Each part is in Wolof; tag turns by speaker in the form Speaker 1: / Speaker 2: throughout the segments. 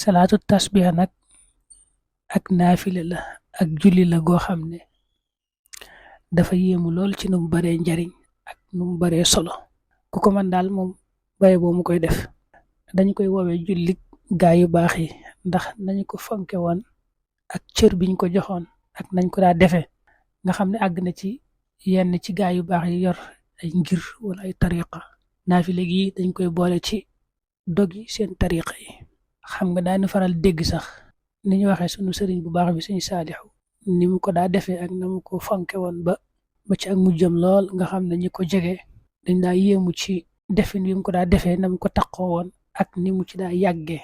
Speaker 1: salaatu tasbih nag ak naafila la ak julli la goo xam ne dafa yéemu lool ci nu mu baree njariñ ak nu mu baree solo ku ko man daal moom baye boo mu koy def. dañu koy woowee jullik gaa yu baax yi ndax nañu ko fonke woon ak cër biñ ko joxoon ak nañ ko daa defee nga xam ne àgg na ci yenn ci gaa yu baax yi yor ay ngir wala ay tariqa naafila gi dañ koy boole ci dog yi seen tariqa yi. xam nga daanu faral dégg sax ni ñu waxee sunu sëriñ bu baax bi suñu saalixu ni mu ko daa defee ak na mu ko fonke woon ba ci ak mujjam lool nga xam ne ñi ko jege dañ daa yéemu ci defin wi mu ko daa defee na mu ko taqoo woon ak ni mu ci daa yàggee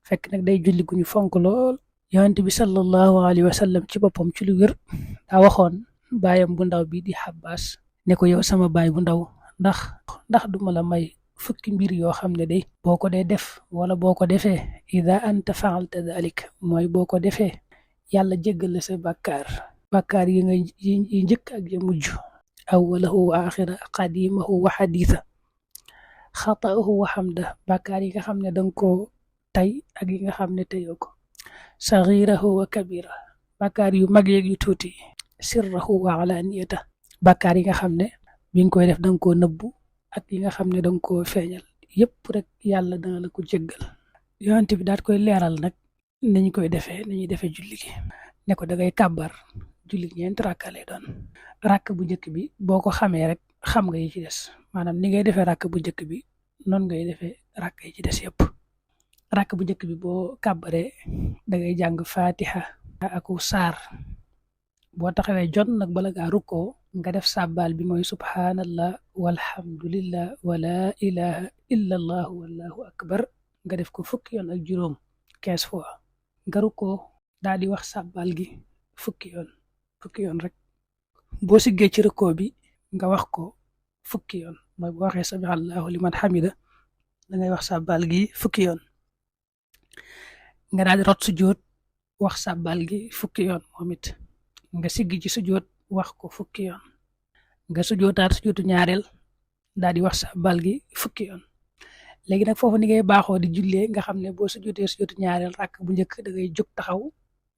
Speaker 1: fekk nag day julli gu ñu fonk lool. yonent bi sallallahu alayhi wa sallam ci boppam ci lu wér daa waxoon baayam bu ndaw bi di Xabbaas ne ko yow sama baay bu ndaw ndax duma la may fukki mbir yoo xam ne day boo ko dee def wala boo ko defee ida anta faalta dalik mooy boo ko defee yàlla jéggal la sa bàkkaar yi nga yi njëkk ak ya mujj awwalahu wa axira qadimahu wa xadiisa xataahu wa xamda bàkkaar yi nga xam ne danga ko tay ak yi nga xam ne teyoo ko saxirahu wa kabira bàkkaar yu mag yeeg yu tuuti sirrahu wa alaniyata bàkkaar yi nga xam ne bi nga koy def danga koo nëbbu ak yi nga xam ne danga koo feeñal yépp rek yàlla dana la ko jéggal. yonent bi daal koy leeral nag nañu koy defee nañuy defee julli gi ne ko dangay kàbbar julli ñeenti rakka lay doon. rakk bu njëkk bi boo ko xamee rek xam nga yi ci des maanaam ni ngay defee rakk bu njëkk bi noonu ngay defee rakk yi ci des yépp. rakk bu njëkk bi boo kàbbaree dangay jàng fatiha aku saar boo taxawee jot nag bala ngaa rukkoo nga def sàbbaal bi mooy subhanallah walhamdulillah wala ilaha illa allah wallahu akbar nga def ko fukki yoon ak juróom 15 fois nga rukkoo daal di wax sàbbaal gi fukki yoon rek boo siggee ci rukkoo bi nga wax ko fukki yoon mooy boo waxee sami allahu liman hamida da ngay wax sàbbaal gi fukki yoon nga daal di rot sujjóot wax sàbbaal gi fukki yoon moom it nga siggi ci sujjóot wax ko fukki yoon nga sujjóotaat sujjóotu ñaareel daal di wax sàbbaal gi fukki yoon. léegi nag foofu ni ngay baaxoo di jullee nga xam ne boo sujjóotee sujjóotu ñaareel rakk bu njëkk da ngay jóg taxaw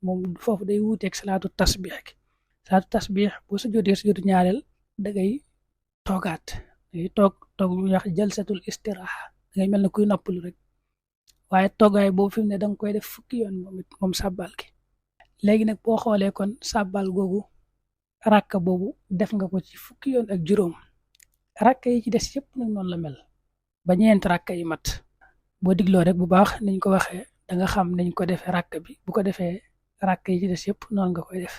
Speaker 1: moom foofu day wuuteeg salaatu tasbih boo sujjóotee sujjóotu ñaareel da ngay toogaat dangay toog ñu wax jalsatul istiraaha da ngay mel ne kuy noppalu rek waaye toogaay boobu fi mu ne danga koy def fukki yoon moom sàbbaal gi. léegi nag boo xoolee kon sàbbaal googu rakka boobu def nga ko ci fukki yoon ak juróom rakka yi ci des yëpp nag noonu la mel ba ñeent rakka yi mat boo digloo rek bu baax niñ ko waxee da nga xam nañ ko defee rakka bi bu ko defee rakka yi ci des yëpp noonu nga koy def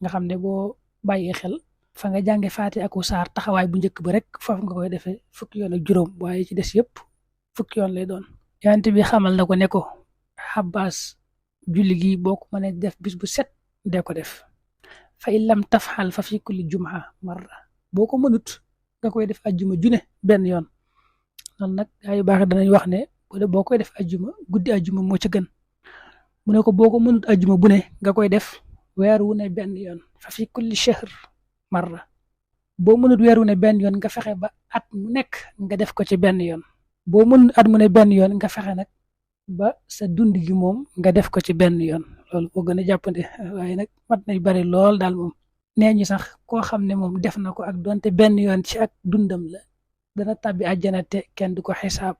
Speaker 1: nga xam ne boo bàyyee xel fa nga jànge faati aku saar taxawaay bu njëkk ba rek foofu nga koy defee fukki yoon ak juróom waaye ci des yëpp fukki yoon lay doon. yonent bi xamal na ko ne ko Xabbaas julli gi boo ko mënee def bis bu set dee ko def fa in lam tafxal fa fi kulli jumaa marra boo ko mënut nga koy def ajjuma june benn yoon. noonu nag gaa yu baax danañ wax ne boo koy def ajjuma guddi ajjuma moo ci gën mu ne ko boo ko mënut ajjuma bu ne nga koy def weer wu ne benn yoon fa fi kulli shahr marra boo mënut weer wu ne benn yoon nga fexe ba at mu nekk nga def ko ci benn yoon boo mënut at mu ne benn yoon nga fexe nag ba sa dund gi moom nga def ko ci benn yoon loolu moo gën a jàppande waaye nag mat nay bari lool daal moom nee ñu sax koo xam ne moom def na ko ak donte benn yoon ci ak dundam la dana tàbbi àjjana te kenn du ko xisaab.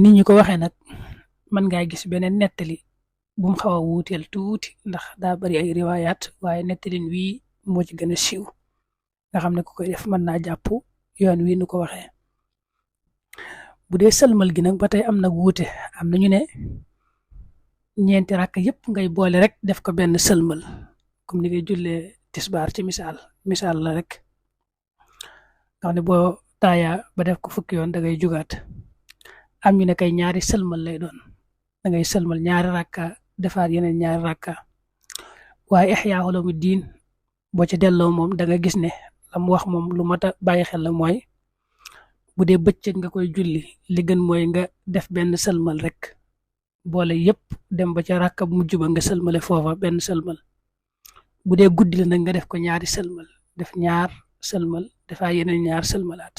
Speaker 1: ni ñu ko waxee nag mën ngaa gis beneen nettali bu mu xaw a wuuteel tuuti ndax daa bari ay riwaayaat waaye nettalin wii moo ci gën a siiw nga xam ne ku koy def mën naa jàpp yoon wii nu ko waxee. bu dee sëlmal gi nag ba tey am nag wuute am nañu ne ñeenti rakk yëpp ngay boole rek def ko benn sëlmal comme ni ngay jullee tisbaar ci misaal la rek nga xam ne boo taaya ba def ko fukki yoon da ngay jugaat. am ñu ne kay ñaari sëlmal lay doon da ngay sëlmal ñaari rakka defaat yeneen ñaari rakka waaye Ihyaa Ulumuddin boo ci delloo moom da nga gis ne la mu wax moom lu mat a bàyyi xel la mooy bu dee bëccëg nga koy julli li gën mooy nga def benn sëlmal rek boole yëpp dem ba ca rakka bu mujj ba nga sëlmale foofa benn sëlmal bu dee guddi la nag nga def ko ñaari sëlmal def ñaar sëlmal defaa yeneen ñaar sëlmalaat